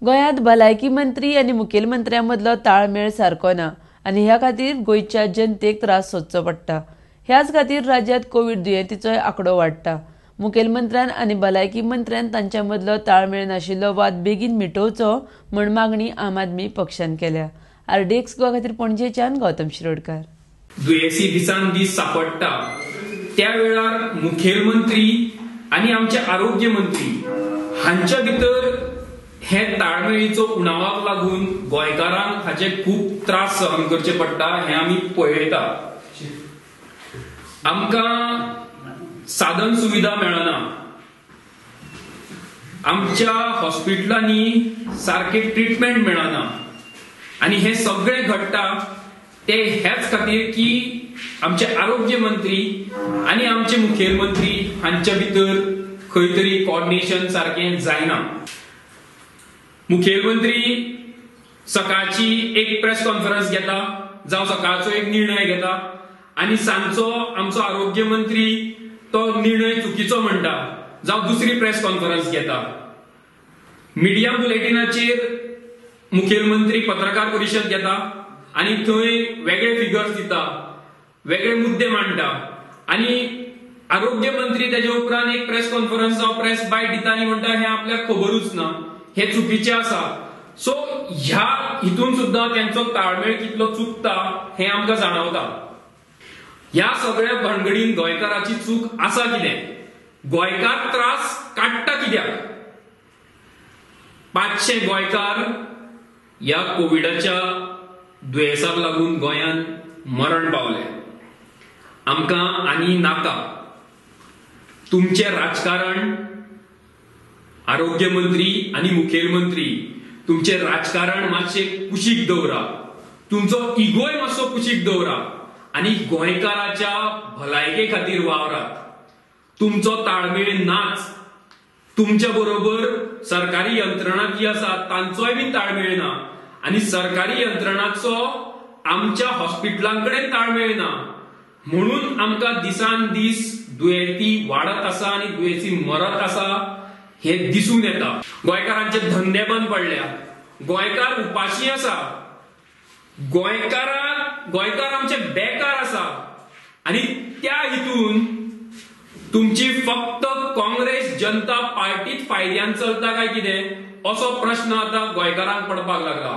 गोंयांत भलायकी मंत्री आनी मुखेलमंत्र्यां मदलो ताळमेळ सारको ना आनी ह्या खातीर गोंयच्या जनतेक त्रास सोंसचो पडटा. ह्याच खातीर राज्यांत कोवीड दुयेंतीचोय आंकडो वाडटा. मुखेलमंत्र्यान आनी भलायकी मंत्र्यान तांच्या मदलो ताळमेळ नाशिल्लो वाद बेगीन मिटोवचो म्हूण मागणी आम आदमी पक्षान केल्या. आरडीएक्स गोवा खातीर पणजेच्यान गौतम शिरोडकार. दुयेंसी दिसान दीस सापडटा त्या वेळार मुखेलमंत्री आनी आमचे आरोग्य मंत्री हांच्या भितर हे ताळमेळीचो उणावाक लागून गोंयकारांक हाचे खूब त्रास सहन करचे पडटा हें आमी पळयता. आमकां साधन सुविधा मेळना, आमच्या हॉस्पिटलांनी सारकें ट्रिटमेंट मेळना आनी हें सगळें घडटा ते ह्याच खातीर की आमचे आरोग्य मंत्री आनी आमचे मुखेलमंत्री हांच्या भितर खंय तरी कोऑर्डिनेशन सारकें जायना. मुखेलमंत्री सकाळची एक प्रेस कॉन्फरन्स घेता जावं सकाळचो एक निर्णय घेता आनी सांजचो आमचो आरोग्य मंत्री तो निर्णय चुकीचो म्हणटा जावं दुसरी प्रेस कॉन्फरन्स घेता. मिडिया बुलेटिनाचेर मुखेलमंत्री पत्रकार परिशद घेता आनी थंय वेगळे फिगर्स दिता, वेगळे मुद्दे मांडटा आनी आरोग्य मंत्री तेजे उपरांत एक प्रेस कॉन्फरन्स जावं प्रेस बायट दिता आनी म्हणटा हें आपल्याक खबरूच ना, हे चुकीचे आसा. सो ह्या हितून सुद्दां तेंचो ताळमेळ कितलो चुकता हें आमकां जाणवता. ह्या सगळ्या भानगडीन गोंयकाराची चूक आसा कितें? गोंयकार त्रास काडटा कित्याक? 500 गोंयकार ह्या कोविडाच्या दुयेंसाक लागून गोंयांत मरण पावले. आमकां आनी नाका तुमचें राजकारण. आरोग्य मंत्री आनी मुखेलमंत्री तुमचें राजकारण मातशें कुशीक दवरा, तुमचो इगोय मातसो कुशीक दवरा आनी गोंयकाराच्या भलायके खातीर वावरात. तुमचो ताळमेळ नाच, तुमच्या बरोबर सरकारी यंत्रणा जी आसा तांचोय बी ताळमेळ ना आनी सरकारी यंत्रणाचो आमच्या हॉस्पिटलां कडेन ताळमेळ ना, म्हणून आमकां दिसान दीस दुयेंती वाडत आसा आनी दुयेंती मरत आसा हे दिसून येता. गोंयकारांचे धंदे बंद पडल्या, गोंयकार उपाशी आसा, गोंयकार आमचे बेकार आसा आनी त्या हितून तुमची फक्त काँग्रेस जनता पार्टीत फायद्यान चलता काय कितें असो प्रश्न आतां गोंयकारांक पडपाक लागला.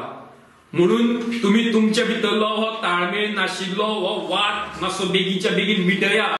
म्हणून तुमी तुमचे भितरलो हो ताळमेळ नाशिल्लो हो वाद मातसो बेगीनच्या बेगीन मिटया.